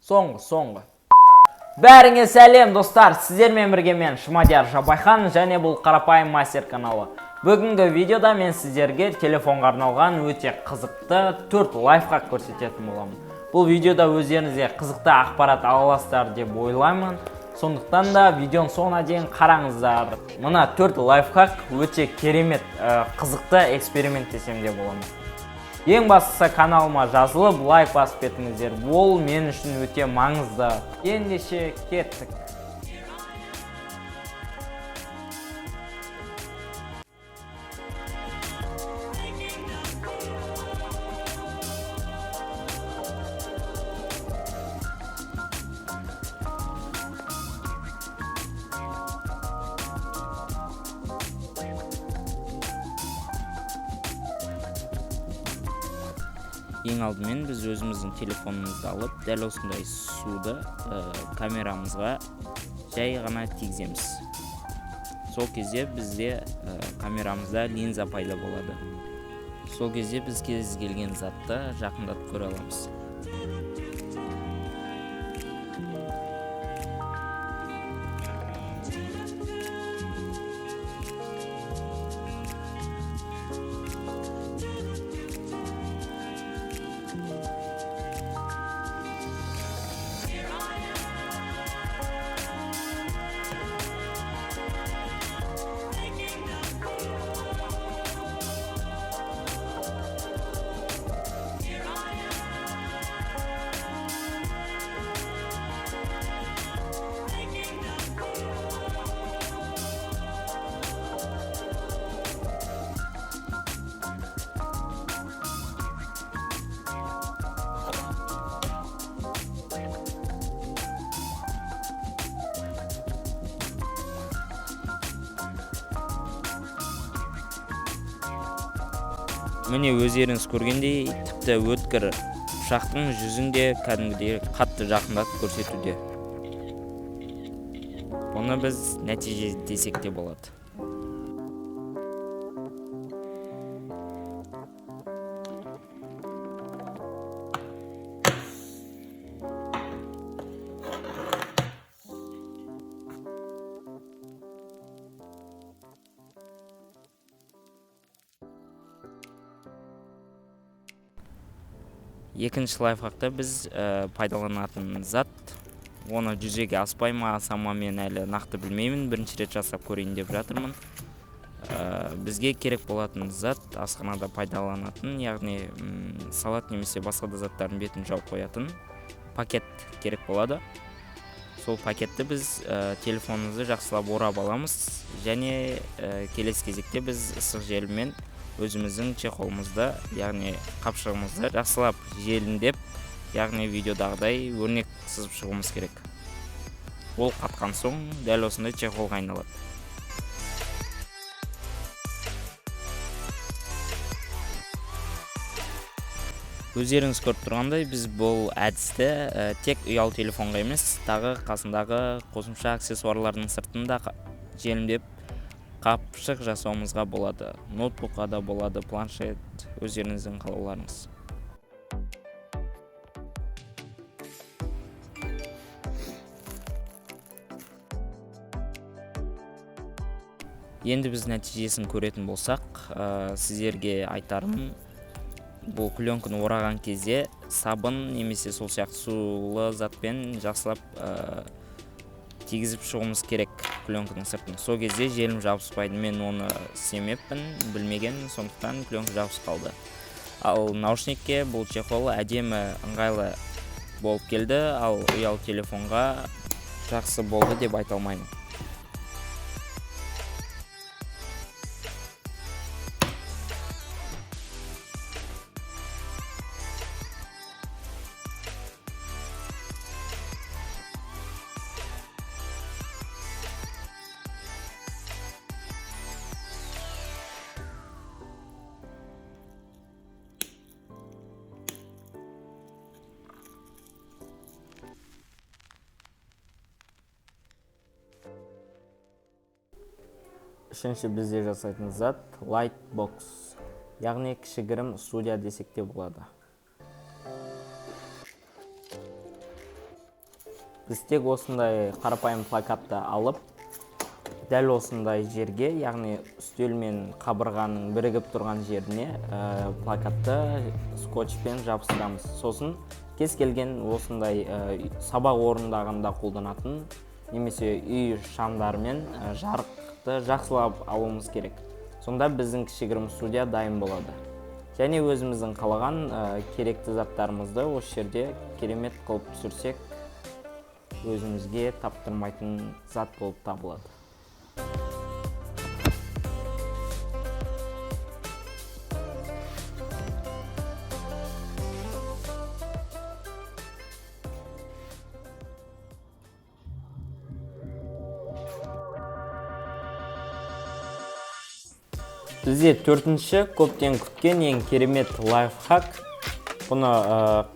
Соңғы, соңғы. Бәріңе сәлем, достар! Сіздермен бірге мен, Шымадияр Жабайхан, және бұл Қарапайым мастер каналы. Бүгінгі видеода мен сіздерге телефонға арналған өте қызықты 4 лайфхак көрсететін боламын. Бұл видеода өздеріңізге қызықты ақпарат ала аласыздар деп ойлаймын. Сондықтан да видеоның соңына дейін қараңыздар. Мына 4 лайфхак өте керемет, қызықты эксперимент десем де болады. Ең бастысы, каналыма жазылып, лайк басып кетіңіздер. Ол мен үшін өте маңызды. Ендеше кеттік. Ең алдымен біз өзіміздің телефонымызды алып, дәл осындай суды камерамызға жай ғана тигіземіз. Сол кезде бізде камерамызда линза пайда болады. Сол кезде біз кез келген затты жақындатып көре аламыз. Міне, өздеріңіз көргендей, тіпті өткір пышақтың жүзін де кәдімгідей қатты жақындатып көрсетуде. Бұны біз нәтиже десек те болады. Екінші лайфхакта біз пайдаланатын зат, оны жүзеге аспай ма, аса ма, мен әлі нақты білмеймін, бірінші рет жасап көрейін деп жатырмын. Бізге керек болатын зат асханада пайдаланатын, яғни, салат немесе басқа да заттардың бетін жауып қоятын пакет керек болады. Сол пакетті біз телефонымызды жақсылап орап аламыз және келесі кезекте біз ысық желіммен өзіміздің чехолымызды, яғни қапшығымызды жақсылап желімдеп, яғни видеодағыдай өрнек сызып шығуымыз керек. Ол қатқан соң дәл осындай чехолға айналады. Өздеріңіз көріп тұрғандай, біз бұл әдісті тек ұялы телефонға емес, тағы қасындағы қосымша аксессуарлардың сыртын да желімдеп қапшық жасауымызға болады. Ноутбукқа да болады, планшет, өздеріңіздің қалауларыңыз. Енді біз нәтижесін көретін болсақ, сіздерге айтарым, бұл пленканы ораған кезде сабын немесе сол сияқты сулы затпен жақсылап тигізіп шығуымыз керек пленканың сыртын. Сол кезде желім жабыспайды. Мен оны істемеппін, білмеген, сондықтан пленка жабысып қалды. Ал наушникке бұл чехол әдемі, ыңғайлы болып келді, ал ұялы телефонға жақсы болды деп айта алмаймын. Үшінші бізде жасайтын зат Lightbox, яғни кішігірім студия десек те болады. Біз тек осындай қарапайым плакатты алып, дәл осындай жерге, яғни үстел мен қабырғаның бірігіп тұрған жеріне плакатты скотчпен жабыстырамыз. Сосын кез келген осындай сабақ орындағанда қолданатын немесе үй шамдарымен жарықты жақсылап алуымыз керек. Сонда біздің кішігірім студия дайын болады. Және өзіміздің қалаған керекті заттарымызды осы жерде керемет қылып түсірсек, өзімізге таптырмайтын зат болып табылады. Бізде төртінші көптен күткен ең керемет лайфхак. Бұны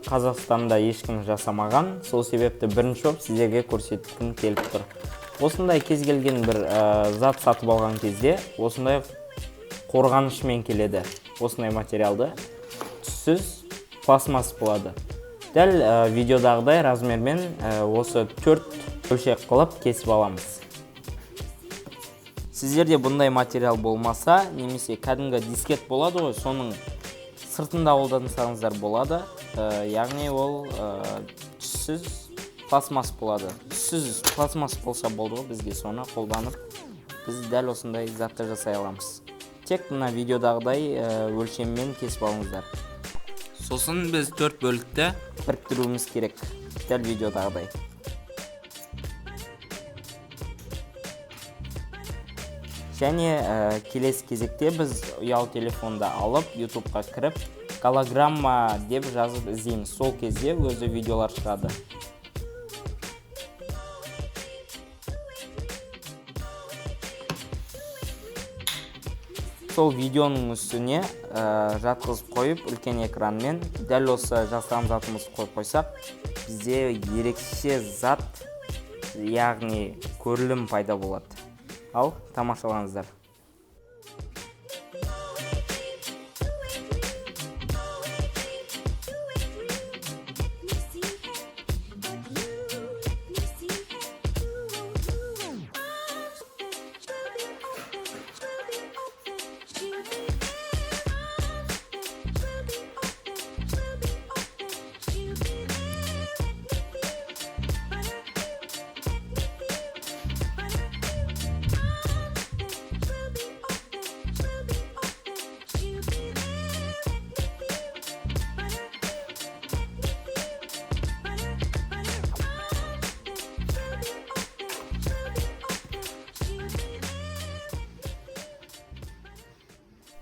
Қазақстанда ешкім жасамаған, сол себепті бірінші болып сіздерге көрсеткім келіп тұр. Осындай кез келген бір зат сатып алған кезде осындай қорғанышмен келеді. Осындай материалды түссіз пластмасс болады. Дәл видеодағыдай размермен осы 4 бөлшек қылып кесіп аламыз. Сіздерде бұндай материал болмаса, немесе кәдімгі дискет болады ғой, соның сыртында қолдансаңыздар болады. Яғни ол түссіз пластмасс болады. Түссіз пластмасс болса болды ғой, бізге соны қолданып біз дәл осындай затты жасай аламыз. Тек мына видеодағыдай өлшеммен кесіп алыңыздар. Сосын біз 4 бөлікті біріктіруіміз керек, дәл видеодағыдай. Және келесі кезекте біз ұялы телефонды алып, YouTube'қа кіріп, голограмма деп жазып іздейміз. Сол кезде өзі видеолар шығады. Сол видеоның үстіне жатқызып қойып, үлкен экранмен дәл осы жасаған затымызды қойып қойсақ, бізде ерекше зат, яғни көрілім пайда болады. Ал, тамашалаңыздар.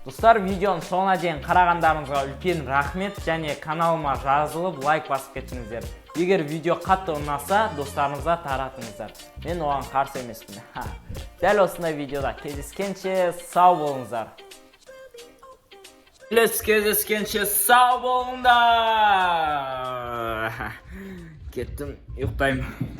Достар, видеоның соңына дейін қарағандарыңызға үлкен рахмет және каналыма жазылып лайк басып кетіңіздер. Егер видео қатты ұнаса, достарыңызға таратыңыздар. Мен оған қарсы емеспін. Дәл осындай видеода кездескенше сау болыңыздар. Келесі кездескенше сау болыңдар. Кеттім, ұйықтаймын.